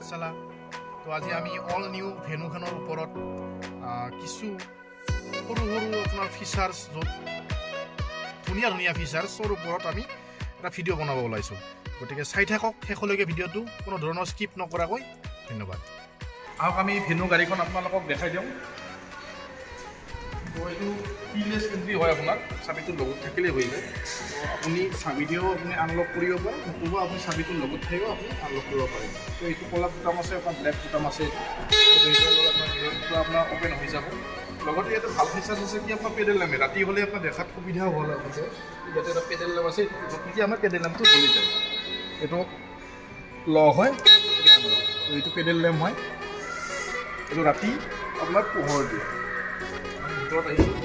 পাঠশালা। তো আজি আমি অল নিউ ভেনুখনৰ ওপৰত কিছু সৰু সৰু আপোনাৰ ফিচাৰ্ছ, য'ত ধুনীয়া ধুনীয়া ফিচাৰ্ছৰ ওপৰত আমি এটা ভিডিঅ' বনাব ওলাইছোঁ। গতিকে চাই থাকক শেষলৈকে ভিডিঅ'টো, কোনো ধৰণৰ স্কিপ নকৰাকৈ। ধন্যবাদ। আহক, আমি ভেনু গাড়ীখন আপোনালোকক দেখাই দিওঁ। তো এইটো কিলেছ এণ্ট্ৰি হয়, আপোনাৰ চাবিটো লগত থাকিলেই হৈ যায়। তো আপুনি চাবি দিও আপুনি আনলক কৰিব পাৰে, নতুবা আপুনি চাবিটো লগত থাকিও আপুনি আনলক কৰিব পাৰে। তো এইটো ক'লা বুটাম আছে, আপোনাৰ ব্লেক বুটাম আছে এইটো। তো এইটো হ'ল আপোনাৰ মিৰৰটো আপোনাৰ অ'পেন হৈ যাব। লগতে ইয়াতে ভাল ফিচাৰ্ছ আছে কি, আপোনাৰ পেডেল লেম্প, ৰাতি হ'লে আপোনাৰ দেখাত সুবিধাও হ'ল। লগতে ইয়াতে এটা পেডেল লেম্প আছে, য'ত নেকি আমাৰ পেডেল লেম্পটো জ্বলি যায়। এইটো লক হয়, এইটো unlock। তো এইটো পেডেল লেম্প হয়, এইটো ৰাতি আপোনাৰ পোহৰ দিয়ে। আমি ভিতৰত আহিছোঁ।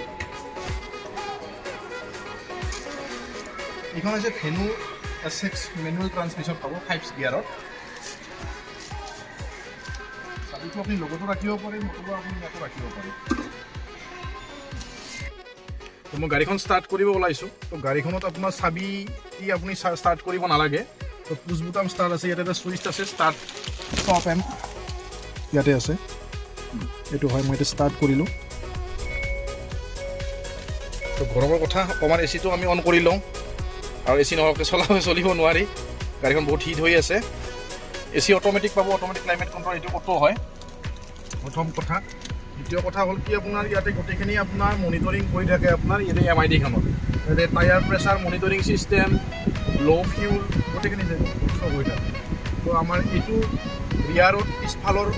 এইখন হৈছে venue S x, manual transmission পাব 5 গিয়াৰত। চাবিটো আপুনি লগতো ৰাখিব পাৰে, নতুবা আপুনি ইয়াতো ৰাখিব পাৰে। তো মই গাড়ীখন ষ্টাৰ্ট কৰিব ওলাইছোঁ। তো গাড়ীখনত আপোনাৰ চাবি দি আপুনি ষ্টাৰ্ট কৰিব নালাগে। তো পুছ বুটাম ষ্টাৰ্ট আছে, ইয়াতে এটা চুইচ আছে, ষ্টাৰ্ট ষ্টপ এম ইয়াতে আছে। এইটো হয়, মই এতিয়া ষ্টাৰ্ট কৰিলোঁ। তো গৰমৰ কথা, অকণমান এ চিটো আমি অন কৰি লওঁ আৰু এ চি নোহোৱাকৈ চলিব নোৱাৰি। গাড়ীখন বহুত হিট হৈ আছে। এ চি অট'মেটিক পাব, অট'মেটিক ক্লাইমেট কণ্ট্ৰল, এইটো অ'টো হয় প্ৰথম কথা। দ্বিতীয় কথা হ'ল কি, আপোনাৰ ইয়াতে গোটেইখিনি আপোনাৰ মনিটৰিং কৰি থাকে। আপোনাৰ ইয়াতে এম আই ডিখনত ইয়াতে tyre pressure monitoring system, low fuel, গোটেইখিনি শ্ব' হৈ থাকে। তো আমাৰ এইটো ৰিয়াৰত পিছফালৰ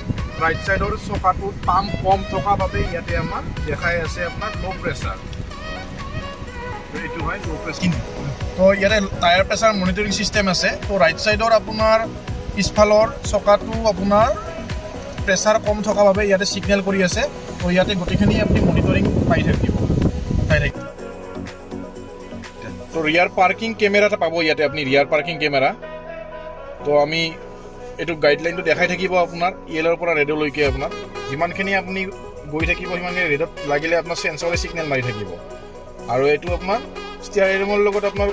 ৰাইট ছাইডৰ চকাটোত পাম্প কম থকা বাবে ইয়াতে আমাৰ দেখাই আছে আপোনাৰ ল' প্ৰেছাৰ। এইটো হয় ল' প্ৰেছাৰ। তো ইয়াতে টায়াৰ প্ৰেছাৰ মনিটৰিং চিষ্টেম আছে। তো ৰাইট ছাইডৰ আপোনাৰ পিছফালৰ চকাটো আপোনাৰ প্ৰেছাৰ কম থকা বাবে ইয়াতে ছিগনেল কৰি আছে। তো ইয়াতে গোটেইখিনি আপুনি মনিটৰিং পাই থাকিব, পাই থাকিব। তো ৰিয়াৰ পাৰ্কিং কেমেৰা এটা পাব ইয়াতে আপুনি, ৰিয়াৰ পাৰ্কিং কেমেৰা। তো আমি এইটো গাইডলাইনটো দেখাই থাকিব আপোনাৰ য়েলোৰ পৰা ৰেডলৈকে। আপোনাৰ যিমানখিনি আপুনি গৈ থাকিব, সিমানখিনি ৰেডত লাগিলে আপোনাৰ চেঞ্চৰে ছিগনেল মাৰি থাকিব। আৰু এইটো আপোনাৰ ষ্টিয়াৰিঙৰ লগত আপোনাৰ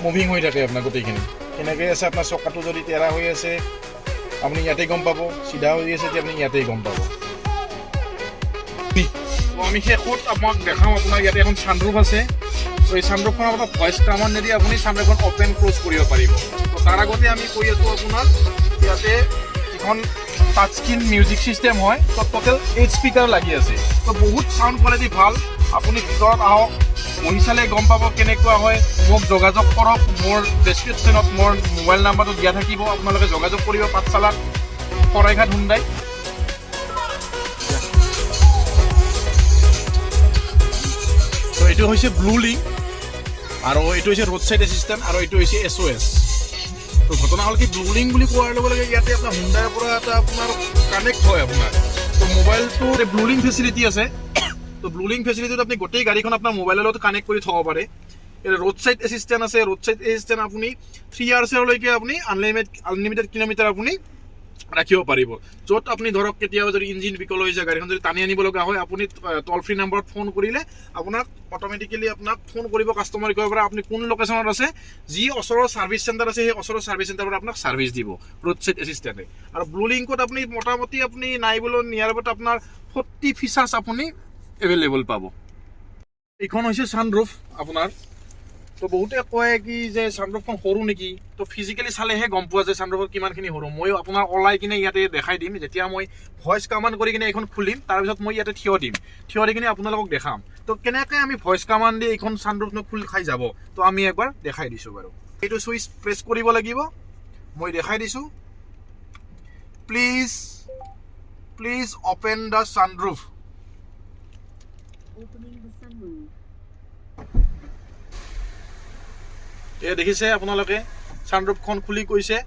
মুভিং হৈ থাকে। আপোনাৰ গোটেইখিনি কেনেকৈ আছে, আপোনাৰ চকাটো যদি তেৰা হৈ আছে আপুনি ইয়াতেই গম পাব, চিধা হৈ আছে তেতিয়া আপুনি ইয়াতেই গম পাব। তো আমি শেষত আপোনাক দেখাওঁ, আপোনাৰ ইয়াতে এখন ছানৰুফ আছে। তো এই ছানৰুফখন আপোনাৰ ভইচ কামাণ্ডেদি আপুনি ছানৰুফখন অ'পেন ক্ল'জ কৰিব পাৰিব। তো তাৰ আগতে আমি কৈ আছোঁ, আপোনাৰ ইয়াতে এখন টাচ স্ক্ৰীন মিউজিক চিষ্টেম হয়। তো টোটেল 8 স্পীকাৰ লাগি আছে। তো বহুত চাউণ্ড কোৱালিটি ভাল। আপুনি ভিতৰত আহক, বহি চালে গম পাব কেনেকুৱা হয়। মোক যোগাযোগ কৰক, মোৰ ডেছক্ৰিপশ্যনত মোৰ মোবাইল নাম্বাৰটো দিয়া থাকিব। আপোনালোকে যোগাযোগ কৰিব পাঠশালাত, শৰাইঘাট হুণ্ডাই। তো এইটো হৈছে ব্লু লিংক আৰু এইটো হৈছে ৰোড চাইড এছিষ্টেণ্ট আৰু এইটো হৈছে এছ অ' এছ। তো ঘটনা হ'ল কি, ব্লু লিংক বুলি কোৱাৰ লগে লগে ইয়াতে আপোনাৰ হুণ্ডাইৰ পৰা এটা আপোনাৰ কানেক্ট হয় আপোনাৰ। তো মোবাইলটো ব্লু লিংক ফেচিলিটি আছে। তো ব্লু লিংক ফেচিলিটিত আপুনি গোটেই গাড়ীখন আপোনাৰ মোবাইলৰ লগত কানেক্ট কৰি থ'ব পাৰে। ইয়াতে ৰোড চাইড এছিষ্টেণ্ট আছে। ৰোড চাইড এছিষ্টেণ্ট আপুনি 3 ইয়াৰ্ছলৈকে আপুনি আনলিমিটেড কিলোমিটাৰ আপুনি ৰাখিব পাৰিব, য'ত আপুনি ধৰক কেতিয়াবা যদি ইঞ্জিন বিকল হৈ যায়, গাড়ীখন যদি টানি আনিব লগা হয়, আপুনি টল ফ্ৰী নাম্বাৰত ফোন কৰিলে আপোনাক অট'মেটিকেলি আপোনাক ফোন কৰিব কাষ্টমাৰ কেয়াৰৰ পৰা, আপুনি কোন লোকেশ্যনত আছে, যি ওচৰৰ ছাৰ্ভিচ চেণ্টাৰ আছে, সেই ওচৰৰ ছাৰ্ভিচ চেণ্টাৰৰ পৰা আপোনাক ছাৰ্ভিচ দিব ৰোড চাইড এছিষ্টেণ্টে। আৰু ব্লু লিংকত আপুনি মোটামুটি আপুনি নাই বোলো নিয়াৰ আগত আপোনাৰ 40 ফিচাৰ্ছ আপুনি এভেইলেবল পাব। এইখন হৈছে ছানৰুফ আপোনাৰ। তো বহুতে কয় কি যে ছানৰুফখন সৰু নেকি। তো ফিজিকেলি চালেহে গম পোৱা যায় ছানৰুফত কিমানখিনি সৰু। ময়ো আপোনাৰ ওলাই কিনে ইয়াতে দেখাই দিম। যেতিয়া মই ভইচ কামাণ্ড কৰি কিনে এইখন খুলিম, তাৰপিছত মই ইয়াতে থিয় দিম, থিয় দি কিনে আপোনালোকক দেখাম। তো কেনেকৈ আমি ভইচ কামাণ্ড দি এইখন ছানৰুফনো খোল খাই যাব, তো আমি একবাৰ দেখাই দিছোঁ বাৰু। এইটো চুইচ প্ৰেছ কৰিব লাগিব, মই দেখাই দিছোঁ। Please, please open the sunroof. Opening the sunroof. এয়া দেখিছে আপোনালোকে, ছানৰুফখন খুলি গৈছে।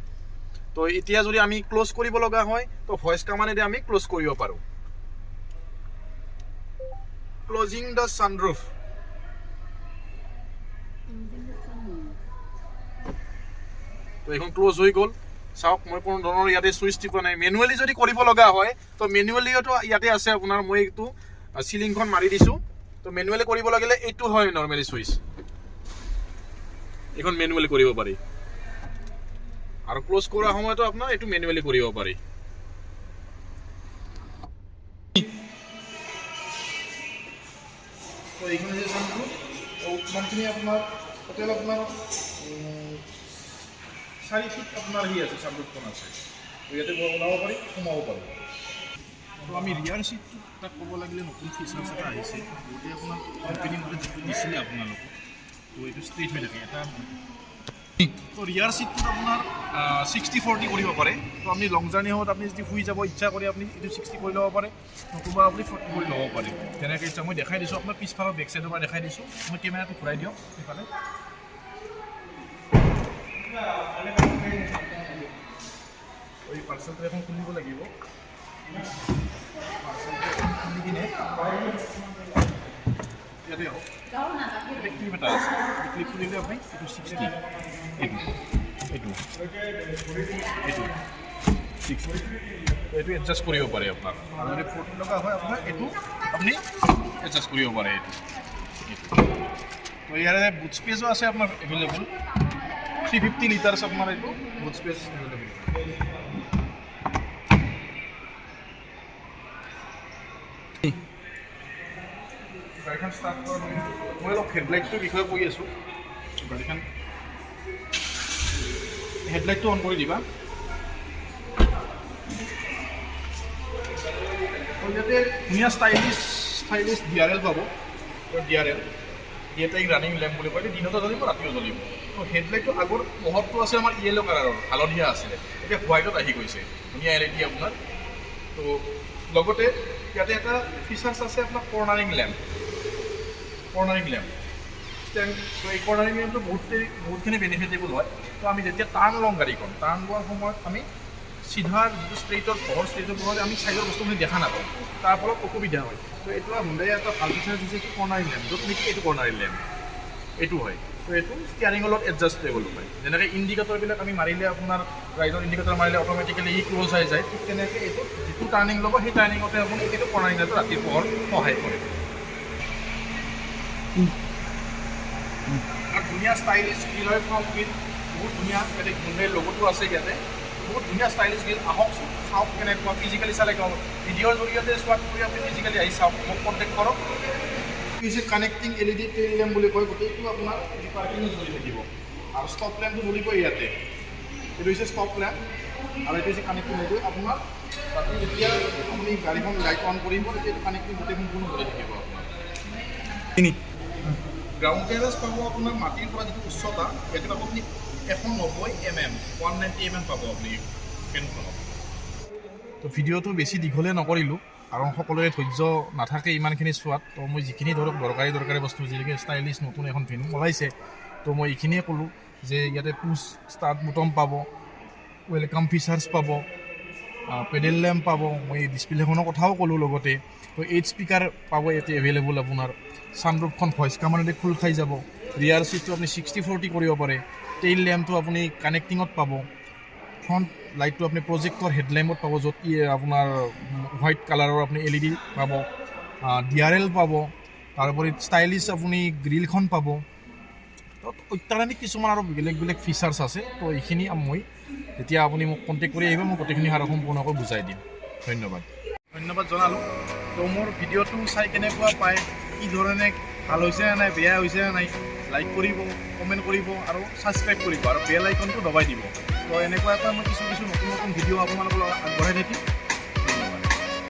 তো এতিয়া যদি আমি ক্ল'জ কৰিব লগা হয়, তো ভইচ কামানেদি আমি ক্ল'জ কৰিব পাৰোঁ। Closing the sunroof. Closing the sunroof. তো এইখন ক্ল'জ হৈ গ'ল। চাওক, মই কোনো ধৰণৰ ইয়াতে চুইচ টিপা নাই। মেনুৱেলি যদি কৰিব লগা হয়, তো মেনুৱেলিওতো ইয়াতে আছে আপোনাৰ। মই এইটো চিলিংখন মাৰি দিছোঁ। তো মেনুৱেলি কৰিব লাগিলে এইটো হয় নৰ্মেলি চুইচ, এইখন মেনুৱেলি কৰিব পাৰি। আৰু ক্ল'জ কৰাৰ সময়তো আপোনাৰ এইটো মেনুৱেলি কৰিব পাৰি। তো এইখন হৈছে চানৰুফ। তো ইমানখিনি আপোনাৰ টোটেল আপোনাৰ 4 ফিট আপোনাৰ সি আছে, চানৰুফখন আছে। তো ইয়াতে ওলাব পাৰি, সোমাব পাৰি। তো আমি ৰিয়াৰ চিটটোত তাক ক'ব লাগিলে নতুন ফিচাৰ্ছ এটা আহিছে। গোটেই আপোনাৰ কোম্পানী মতে যিটো দিছিলে আপোনালোকক, তো এইটো ষ্ট্ৰেইট হৈ থাকে এটা। তো ৰিয়াৰ চিটটোত আপোনাৰ 60-40 কৰিব পাৰে। তো আপুনি লং জাৰ্ণি সময়ত আপুনি যদি শুই যাব ইচ্ছা কৰে, আপুনি এইটো 60 কৰি ল'ব পাৰে, নতুবা আপুনি 40 কৰি ল'ব পাৰে, যেনেকৈ ইচ্ছা। মই দেখাই দিছোঁ আপোনাৰ পিছফালৰ বেক চাইডৰ পৰা দেখাই দিছোঁ। মই কেমেৰাটো ঘূৰাই দিয়ক সেইফালে। এই পাৰ্চেলটো এখন খুলিব লাগিব। পাৰ্চেলটো এখন খুলি কিনে ইয়াতে আহক। ইয়াতে ক্লিপ এটা আছে। এই ক্লিপটো দিলে আপুনি এইটো 60, এইটো এইটো এইটো 60, এইটো এডজাষ্ট কৰিব পাৰে আপোনাৰ। আৰু যদি 40 লগা হয় আপোনাৰ, এইটো আপুনি এডজাষ্ট কৰিব পাৰে এইটো এইটো। তো ইয়াৰে বুট স্পেচো আছে আপোনাৰ এভেইলেবল, 350 লিটাৰ্ছ আপোনাৰ এইটো বুট স্পেচ এভেইলেবল। গাড়ীখন ষ্টাৰ্ট কৰাৰ লগে, মই অলপ হেডলাইটটোৰ বিষয়ে কৈ আছোঁ। গাড়ীখন হেডলাইটটো অন কৰি দিবা। তো ইয়াতে ধুনীয়া ষ্টাইলিছ ডিআৰএল পাব। DRL, day time running lamp বুলি কয়। এইটো দিনতো জ্বলিব, ৰাতিও জ্বলিব। তো হেডলাইটটো আগৰ পোহৰটো আছে আমাৰ য়েল্ল' কালাৰৰ, হালধীয়া আছিলে, এতিয়া হোৱাইটত আহি গৈছে। ধুনীয়া এলইডি আপোনাৰ। তো লগতে ইয়াতে এটা ফিচাৰ্ছ আছে আপোনাৰ, cornering lamp, cornering lamp stand. তো এই কৰ্ণাৰিং লেম্পটো বহুতখিনি বেনিফিটেবল হয়। তো আমি যেতিয়া টাৰ্ণ লওঁ, গাড়ীখন টাৰ্ণ লোৱাৰ সময়ত আমি চিধাৰ যিটো ষ্ট্ৰেইটৰ পোহৰ, ষ্ট্ৰেইটৰ পোহৰত আমি চাইডৰ বস্তুখিনি দেখা নাপাওঁ, তাৰ ফলত অসুবিধা হয়। তো এইটো হুণ্ডাই এটা ভাল ফিচাৰ দিছে কি কৰ্ণাৰিং লেম্প, য'ত নেকি এইটো কৰ্ণাৰিং লেম্প এইটো হয়। তো এইটো ষ্টিয়াৰিঙৰ লগত এডজাষ্টেবল হয়। যেনেকৈ ইণ্ডিকেটৰবিলাক আমি মাৰিলে, আপোনাৰ ৰাইটৰ ইণ্ডিকেটৰ মাৰিলে অট'মেটিকেলি ই ক্ল'জ হৈ যায়, ঠিক তেনেকৈ এইটো যিটো টাৰ্ণিং ল'ব, সেই টাৰ্ণিঙতে আপুনি এইটো কৰ্ণাৰিং লেম্পটো ৰাতিৰ পোহৰ সহায় কৰে। আৰু ধুনীয়া ষ্টাইলিছ গ্ৰিল হয়, ফ্ৰণ্ট গ্ৰিল বহুত ধুনীয়া। ইয়াতে হুণ্ডাইৰ লগতো আছে ইয়াতে। বহুত ধুনীয়া ষ্টাইলিছ গ্ৰিল। আহকচোন, চাওক কেনেকুৱা। ফিজিকেলি চালে গম, ভিডিঅ'ৰ জৰিয়তে চোৱাতকৈ আপুনি ফিজিকেলি আহি চাওক, মোক কণ্টেক্ট কৰক। হৈছে কানেক্টিং এলইডি টেইল লেম্প বুলি কয়। গোটেইটো আপোনাৰ পাৰ্কিঙত জ্বলি থাকিব আৰু ষ্টপ লেম্পটো জ্বলিব ইয়াতে। এইটো হৈছে ষ্টপ লেম্প আৰু এইটো হৈছে কানেক্টিং। এইটো আপোনাৰ ৰাতি যেতিয়া আপুনি গাড়ীখন লাইট অন কৰিব, তেতিয়া এইটো কানেক্টিং গোটেই সম্পূৰ্ণ জ্বলি থাকিব আপোনাৰ। তিনি। গ্ৰাউণ্ড ক্লিয়াৰেঞ্চ পাব আপোনাৰ মাটিৰ পৰা যিটো উচ্চতা, ইয়াতে পাব আপুনি 190 mm, 190 mm পাব আপুনি ফেনখনত। তো ভিডিঅ'টো বেছি দীঘলীয়া নকৰিলোঁ, কাৰণ সকলোৰে ধৈৰ্য নাথাকে ইমানখিনি চোৱাত। তো মই যিখিনি ধৰক দৰকাৰী দৰকাৰী বস্তু, যেনেকৈ ষ্টাইলিছ নতুন এখন ভেনু ওলাইছে, তো মই এইখিনিয়ে ক'লোঁ যে ইয়াতে পুছ ষ্টাৰ্ট বুটম পাব, welcome features পাব, পেডেল লেম্প পাব। মই ডিছপ্লেখনৰ কথাও ক'লোঁ লগতে। তো এইট স্পীকাৰ পাব ইয়াতে এভেইলেবল আপোনাৰ। ছানৰুফখন ভইচ কামাণ্ডেদি খোল খাই যাব। ৰিয়াৰ চিটটো আপুনি 60-40 কৰিব পাৰে। টেইল লেম্পটো আপুনি কানেক্টিঙত পাব। ফ্ৰণ্ট লাইটটো আপুনি প্ৰজেক্টৰ হেডলেম্পত পাব, য'ত ই আপোনাৰ হোৱাইট কালাৰৰ আপুনি এলইডি পাব, ডিআৰএল পাব। তাৰোপৰি ষ্টাইলিছ আপুনি গ্ৰিলখন পাব। তো অত্যাধুনিক কিছুমান আৰু বেলেগ বেলেগ ফিচাৰ্ছ আছে। তো এইখিনি মই যেতিয়া আপুনি মোক কণ্টেক্ট কৰি আহিব, মই গোটেইখিনি আৰু সম্পূৰ্ণকৈ বুজাই দিম। ধন্যবাদ, ধন্যবাদ জনালোঁ। তো মোৰ ভিডিঅ'টো চাই কেনেকুৱা পায়, কি ধৰণে ভাল হৈছে নে নাই, বেয়া হৈছে নে নাই, লাইক কৰিব, কমেণ্ট কৰিব আৰু ছাবস্ক্ৰাইব কৰিব আৰু বেল আইকনটো দবাই দিব। তো এনেকুৱা এটা মই কিছু কিছু নতুন নতুন ভিডিঅ' আপোনালোকৰ লগত আগবঢ়াই থাকিম।